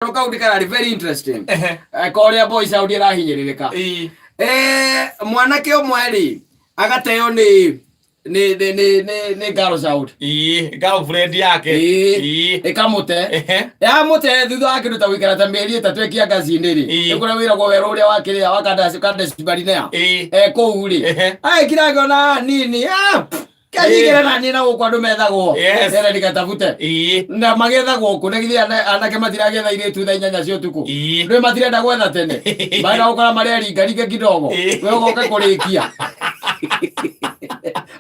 Kau nĩ kararĩ very interesting. Ehe. Korĩa boy sound ĩrahinyĩrĩrĩka. Mwanake ũmwe rĩ agateo nĩ girl sound. Ĩĩ, girlfriend yake. Ĩkamũte. Yamũte thutha wa kĩndũ ta gũikara ta mĩeri 3 ĩkia ngaci-inĩ rĩ, nĩ kũrĩa wĩragwo werũ ũrĩa wakĩrĩa wa Kadesh Barnea. Kũu rĩ, agĩkira akĩona nini, ah, pff, kanyigĩre na niĩ na gũkũ andũ methagwo. Ere ndikatafute. Na magethagwo kũ? Na githĩ anake matiragetha irĩtu thaa 8 cia ũtukũ? Ndũĩ matirenda gwetha tene? Marenda gũkora mareringaringa kidogo. We ũgoka kũrĩkia.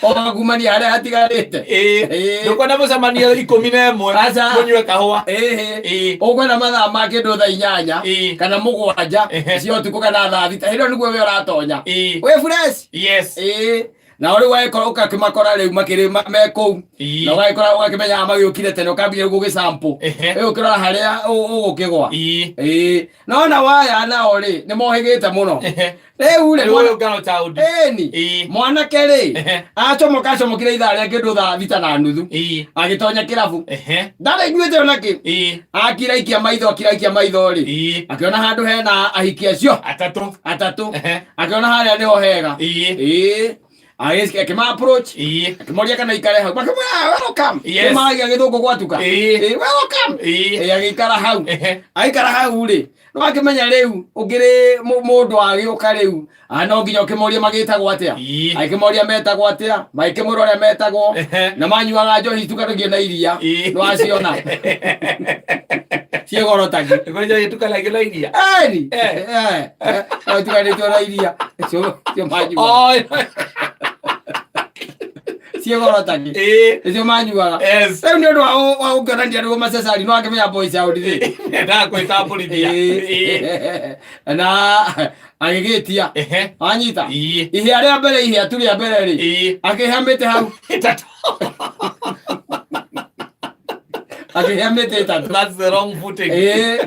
Ũgakumania harĩa hatigarĩte. Ndũkwenda mũcemanio 11 Aca. mũnyue kahũa. Ũkwenda mathaa ma kĩndũ thaa 8 kana 7 cia ũtukũ kana thaa 6. Hĩndĩ ĩyo nĩguo we ũratonya. Wĩ fresh. Na rĩu wagĩkorwo ũgakĩmakora rĩu makĩrĩ me kũu. Na ũgagĩkora ũgakĩmenya magĩũkire tene, ũkambia rĩu gũgĩsample. Rĩu ũkĩrora harĩa ũgũkĩgwa. No na waya nao rĩ, nĩ mohĩgĩte mũno. Rĩu rĩ, Rĩu ũyũ ngaro child. Ĩni. Mwanake rĩ, acomoka acomokire ithaa rĩa kĩndũ thaa 6:30. Agĩtonya kĩrabu. Ndarĩ nyuĩte ona kĩ. Akiraikia maitho, akiraikia maitho rĩ. Akĩona handũ hena ahiki acio. Atatũ. Atatũ. Akĩona harĩa nĩho hega. Agĩcikia akĩma approach. Akĩmoria kana ikare hau. Makĩmwĩra, "Ah, welcome." Nĩmaragia gĩthũngũ gwatuka. Welcome. Agĩikara hau. Aikara hau rĩ, no akĩmenya rĩu ũngĩrĩ mũndũ agĩũka rĩu, no nginya ũkĩmoria magĩtagwo atĩa. Agĩkĩmoria metagwo atĩa, magĩkĩmwĩra ũrĩa metagwo, na manyuaga njohi itukanagio na iria. Nĩwaciona. Ciĩgorotagio. Nĩkũrĩ njohi itukanagio na iria? Eni. No itukanĩtio na iria. Cio manyuaga. Ciĩgorotagio. Nĩcio manyuaga. Rĩu nĩ ũndũ wa gũkĩonania nĩguo macecari, no akĩmenya boy sound rĩ. Endaga gwĩtambũrithia. Na agĩgĩtia. Wanyita? Ihĩa rĩa mbere, ihĩa tu rĩa mbere rĩ. Akĩhĩa mĩtĩ hau. 3. Akĩhĩa mĩtĩ 3. That's the wrong footing.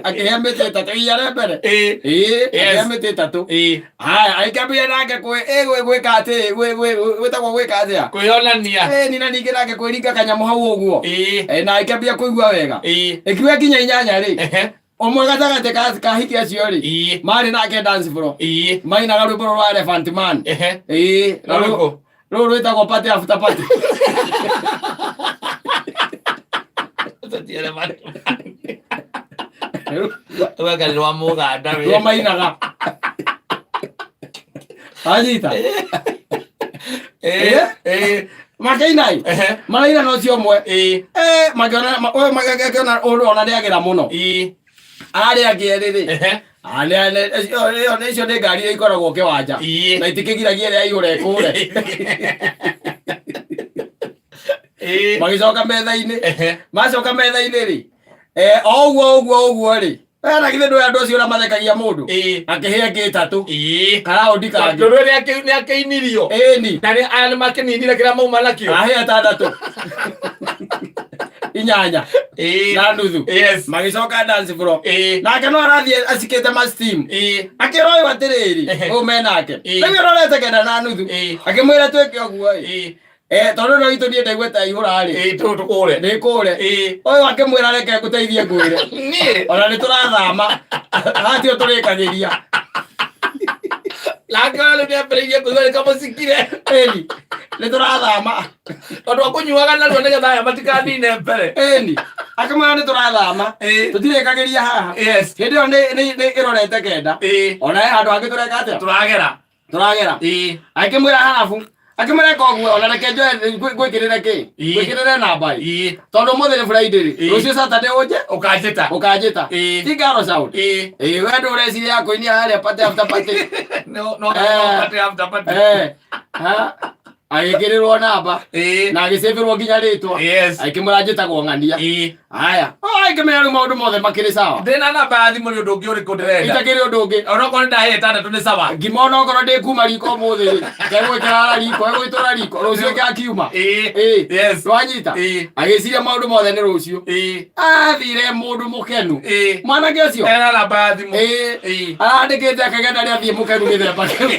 Akĩhĩa mĩtĩ 3 ihĩa rĩa mbere. Akĩhĩa mĩtĩ 3. Haya, agĩkĩambĩrĩria nake gwĩka atĩ, gwĩtagwo gwĩka atĩa? Kwĩyonania. Ni na ningĩ nake kwĩringa kanyamũ hau ũguo. Na agĩkĩambia kũigua wega. Ĩkiuga kinya 8 rĩ. Ũmwe gatagatĩ ka hiki acio rĩ, marĩ nake dance floor. Mainaga rwĩmbo rwa Elephant Man. Na Rũrĩkũ? Rũrũ rwĩtagwo party after party. Ti Elephant Man. Rwega nĩ rwa Mũganda we. Rwa mainaga. Anyita. Makĩina ĩ. Maraina na ũcio ũmwe. Makĩona, ũyũ makĩona ũndũ ona nĩagĩra mũno. Arĩa angĩ erĩ rĩ. Icio nĩ ngari iria ikoragwo kĩwanja. Na itikĩgiragia ĩrĩa aihũra ĩkũre. Magĩcoka metha-inĩ. Macoka metha-inĩ rĩ. O ũguo ũguo ũguo rĩ. Na githĩ ndũĩ andũ acio ũrĩa mathekagia mũndũ? Akĩhĩa ngĩ 3. Karaũndi kangĩ. Tondũ nĩ akĩinirio. Ĩni. Na aya nĩ makĩninire kĩrĩa mauma nakĩo. Ahĩa 6. 8. Na nuthu. Magĩcoka dance floor. Nake no arathiĩ acikĩte ma steam. Akĩra ũyũ atĩrĩrĩ, ũyũ me nake. Rĩu ĩrorete 9 na nuthu. Akĩmwĩra twĩke ũguo ĩ. Tondũ no itũ niĩ ndaigua ta ihũra rĩ. Tũkũre. Nĩ kũre. Ũyũ akĩmwĩra reke ngũteithie ngwĩre. Niĩ. Ona nĩ tũrathama. Haha tio tũrĩkagĩria. Nake ona rĩu nĩambĩrĩirie kũigua nĩ kamũcikire. Ĩni. Nĩ tũrathama. Tondũ akũnyuaga narua nĩgetha aya matikanine mbere. Ĩni. Akĩmwĩra nĩ tũrathama. Tũtirĩkagĩria haha. Hĩndĩ ĩyo nĩ ĩrorete 9. Ona he handũ hangĩ tũreka atĩa? Tũragera. Tũragera. Akĩmwĩra harabu. Akĩmwĩra eka ũguo, ona reke njoe ngwĩkĩrĩre kĩ? Ngwĩkĩrĩre namba ĩ. Tondũ ũmũthĩ nĩ Friday rĩ. Rũciũ Saturday ũnje? Ũkanjĩta. Ũkanjĩta. Ti ngaro sound. We ndũ ũreciria ya kũinia harĩa party after party. No, no, no, party after party. Ha? Agĩkĩrĩrwo namba. Na agĩcĩbĩrwo nginya rĩtwa. Akĩmwĩra njĩtagwo ng'ania. Haya. Agĩkĩmenya rĩu maũndũ mothe makĩrĩ sawa. Ndĩna namba ya thimũ nĩ ũndũ ũngĩ ũrĩkũ ndĩrenda? Itakĩrĩ ũndũ ũngĩ. Onokorwo nĩ ndahĩa 6 nĩ sawa. Ngima onokorwo ndĩ kuma riko ũmũthĩ rĩ, kegwĩkĩra riko, egwĩtũra riko, rũciũ ĩgakiuma. Nwanyita? Agĩciria maũndũ mothe nĩ rũciũ. Athire mũndũ mũkenu. Mwanake ũcio? Ena namba ya thimũ. Arandĩkĩte akagenda rĩa thiĩ mũkenu gĩthemba kĩu.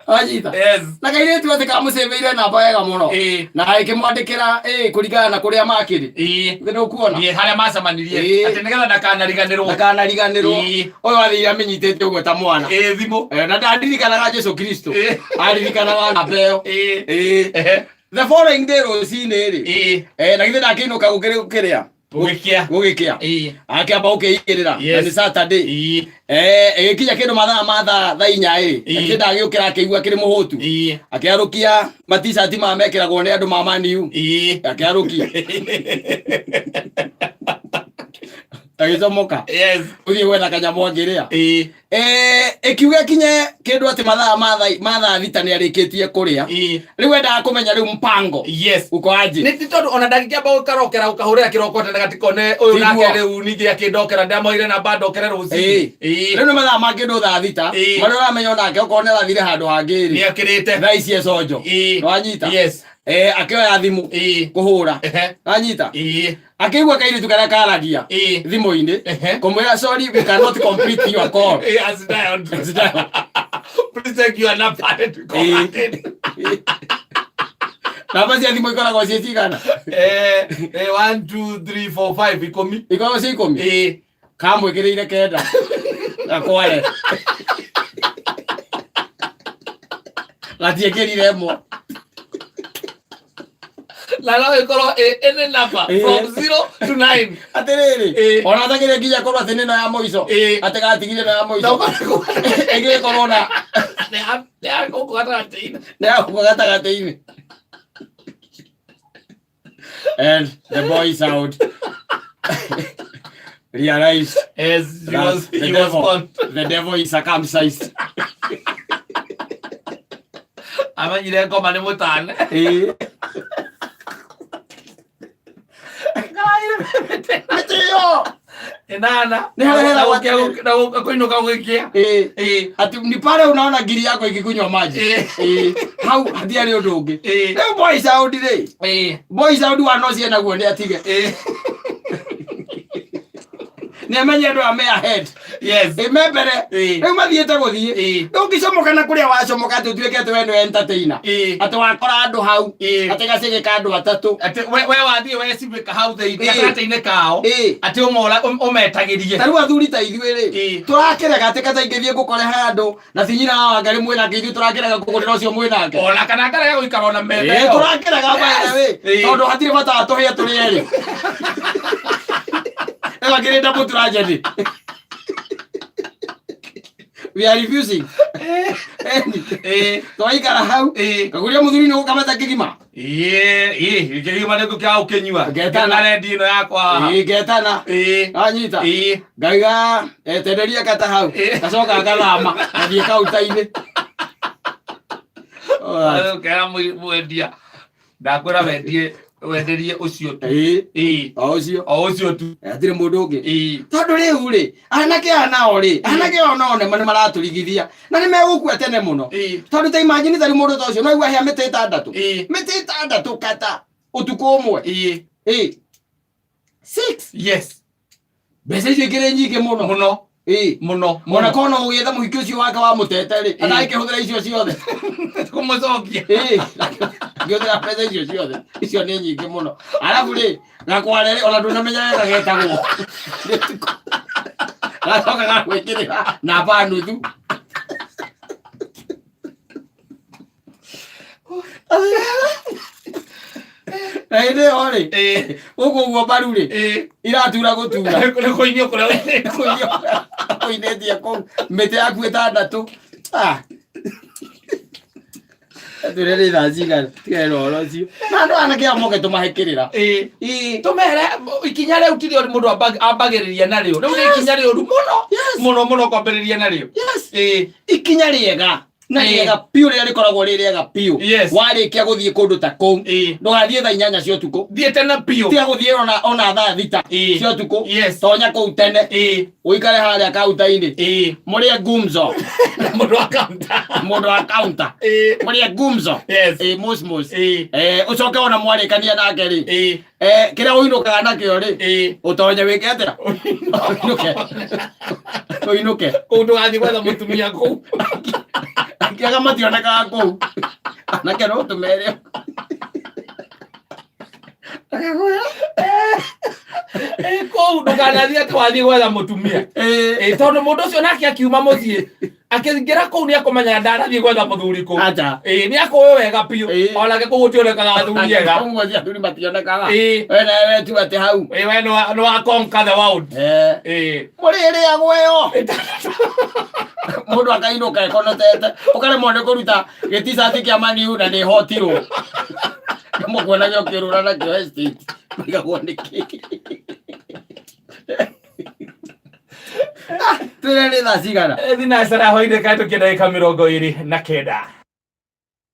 Wanyita? Yes. Na kairĩtu atĩ kamũcĩvĩire namba wega mũno. Na ĩkĩmwandĩkĩra kũringana na kũrĩa makĩrĩ. Thĩ nĩũkuona? Ĩĩ, harĩa macemanirie. Atĩ nĩgetha ndakanariganĩrwo. Ndakanariganĩrwo. Ũyũ athire amĩnyitĩte ũguo ta mwana. Ĩĩ, thimũ. Na ndaririkanaga Jesu Kristo. Aririkanaga namba ĩyo. Ĩĩ. The following day rũcinĩ rĩ. Na githĩ ndakĩinũka gũkĩrĩ gũkĩrĩa? Gũgĩkĩa. Gũgĩkĩa. Akĩamba gũkĩigĩrĩra. Na nĩ Saturday. Ĩgĩkinya kĩndũ mathaa ma thaa 4 ĩ. Akĩenda agĩũkĩra akĩigua akĩrĩ mũhũtu. Akĩarũkia maticati ma mekĩragwo nĩ andũ ma Man U. Akĩarũkia. Agĩcomoka. Yes. Ũthiĩ gwetha kanyamũ angĩrĩa. Ĩkiuga kinye kĩndũ atĩ mathaa ma thaa 6 nĩ arĩkĩtie kũrĩa. Rĩu endaga kũmenya rĩu mpango. Yes. Uko aje? Nĩ ti tondũ ona ndangĩkĩamba gũkarokera gũkahũrĩra kĩroko tene gatikone ũyũ nake rĩu ningĩ akĩndokera ndamoire namba ndokere rũcinĩ. Rĩu nĩ mathaa ma kĩndũ thaa 6. Marĩa ũramenya onake okorwo nĩ arathire handũ hangĩ rĩ. Nĩ akĩrĩte. Thaa ici econjo. Nĩwanyita? Yes. Akĩoya thimũ. Kũhũra. Nĩwanyita? Akĩigua kairĩtu karĩa karagia thimũ-inĩ kũmwĩra sorry we cannot complete your call. Has dialed. Has dialed. Please take your number and call again. Namba cia thimũ ikoragwo ciĩ cigana? 1 2 3 4 5 10. Ikoragwo ciĩ 10? Kamwĩkĩrĩire 9. Gakware. Gatiĩkĩrire ĩmwe. Na no ĩkorwo ĩ any number from 0 to 9. Atĩrĩrĩ, ona atagĩrĩ nginya korwo atĩ nĩ ĩno ya mũico. Atĩ gatigire ĩno ya mũico. Ĩngĩgĩkorwo na Nĩ ya gũkũ gatagatĩ-inĩ. Nĩ ya gũkũ gatagatĩ-inĩ. And the boy sound realized Yes, he that was, he was gone. the devil is circumcised. Amenyire ngoma nĩ mũtane. Mĩtĩ ĩyo. 8. Nĩ harĩa hena gwake. Na kũinũka gũgĩkĩa. Ati ni pale unaona ngiri yako ikikunywa maji. Hau hatiarĩ ũndũ ũngĩ. Rĩu boy sound rĩ. Boy sound wa no ciĩ naguo nĩ atige. Nĩ amenye andũ aya me ahead. Yes. Me mbere. Rĩu mathiĩte gũthiĩ. Ndũngĩcomoka na kũrĩa wacomoka atĩ ũtuĩke atĩ we nĩwe entertainer. Atĩ wakora andũ hau. Atĩ gacĩgĩ ka andũ atatũ. Atĩ we wathiĩ wecibĩka hau thĩinĩ gatagatĩ-inĩ kao. Atĩ ũmetagĩrie. Ta rĩu athuri ta ithuĩ rĩ, tũrakĩrega atĩ kata ingĩthiĩ ngũkore handũ na ti nyina wa Ngarĩ mwĩnake, ithuĩ tũrakĩrega kũgũrĩra ũcio mwĩnake. Ona kana ngarega gũikara ona metha ĩyo. Tũrakĩrega by the way. Tondũ hatirĩ bata wa tũhĩe tũrĩ erĩ. Ĩyo akĩrĩ double tragedy. We are refusing. Twaikara hau. Kaguria mũthuri nĩ gũkamata kĩgima. Ĩĩ, kĩgima nĩkũ kĩa ũkĩnyua. Ngetana. Na rendi ĩno yakwa haha. Ngetana. Anyita. Ngaiga etenderia kata hau. Gacoka gathama. Gathiĩ kaunta-inĩ. Ũkera mwendia. Ndakwĩra wendie wenderie ũcio tu. O ũcio. O ũcio tu. Hatirĩ mũndũ ũngĩ. Tondũ rĩu rĩ, anake aya nao rĩ, anake aya nao nĩ maratũrigithia na nĩ megũkua tene mũno. Tondũ ta imagine ta rĩu mũndũ ta ũcio no aigua hĩa mĩtĩ 6. Mĩtĩ 6 kata ũtukũ ũmwe. 6. Yes. Mbeca icio ikĩrĩ nyingĩ mũno. Mũno. Mũno. Ona korwo no gũgĩetha mũhiki ũcio wake wa mũtete rĩ, atangĩkĩhũthĩra icio ciothe. Kũmũcokia. Angĩhũthĩra mbeca icio ciothe, icio nĩ nyingĩ mũno. Arabu rĩ, gakware rĩ, ona ndũnamenya wega getagwo. Gacoka gagwĩkĩrĩra namba nuthu. Na hĩndĩ ĩyo rĩ, gũkũ ũguo mbaru rĩ, iratura gũtura. Nĩ kũinio kũrĩa ũinĩtio. Kũinio kũinĩtie kũu, mĩtĩ yaku 6. Twĩre nĩ thaa cigana, tigana na ũhoro ũcio. Na andũ anake aya moke tũmahe kĩrĩra. Tũmere ikinya rĩu ti rĩo mũndũ ambagĩrĩria narĩo. Rĩu nĩ ikinya rĩũru mũno. Mũno mũno kwambĩrĩria narĩo. Ikinya rĩega. Na rĩega biũ rĩrĩa rĩkoragwo rĩ rĩega biũ. Warĩkia gũthiĩ kũndũ ta kũu, ndũgathiĩ thaa 8 cia ũtukũ. Thiĩ tene biũ. Tiga gũthiĩ ona thaa 6 cia ũtukũ. Tonya kũu tene. Ũikare harĩa kaunta-inĩ. Mũrĩe gumzo. Mũndũ wa kaunta. Mũndũ wa kaunta. Mũrĩe gumzo. Mos mos. Ũcoke ona mwarĩkania nake rĩ. Kĩrĩa ũinũkaga nakĩo rĩ, ũtonye wĩke atĩa? Ũinũke. Ũinũke. Kũu ndũgathiĩ gwetha mũtumia kũu. Angĩaga mationekaga kũu. Anake no tũmere. Ĩ, kũu ndũkanathiĩ atĩ wathiĩ gwetha mũtumia. Ĩ, tondũ mũndũ ũcio nake akiuma mũciĩ akĩingĩra kũu nĩ akũmenya ndanathiĩ gwetha mũthuri kũu. Acha. Ĩ, nĩ akũĩ wega biũ. Onake kũu gũtionekaga athuri ega. Kũu mũciĩ athuri mationekaga. Ĩ. We nawe we tu atĩ hau. Ĩ, we nĩ wa conquer the world. Ĩ. Mũrĩrĩagwo ĩyo. Mũndũ akainũka ekonotete. Ũkaremwo nĩ kũruta gĩticati kĩa maniu na nĩ hotirwo. Mũkuonage ũkĩrũra nakĩo estate. Maigagwo nĩkĩ. Twĩre nĩ thaa cigana? Thinacara hwainĩ kahetũkia ndagĩka 29.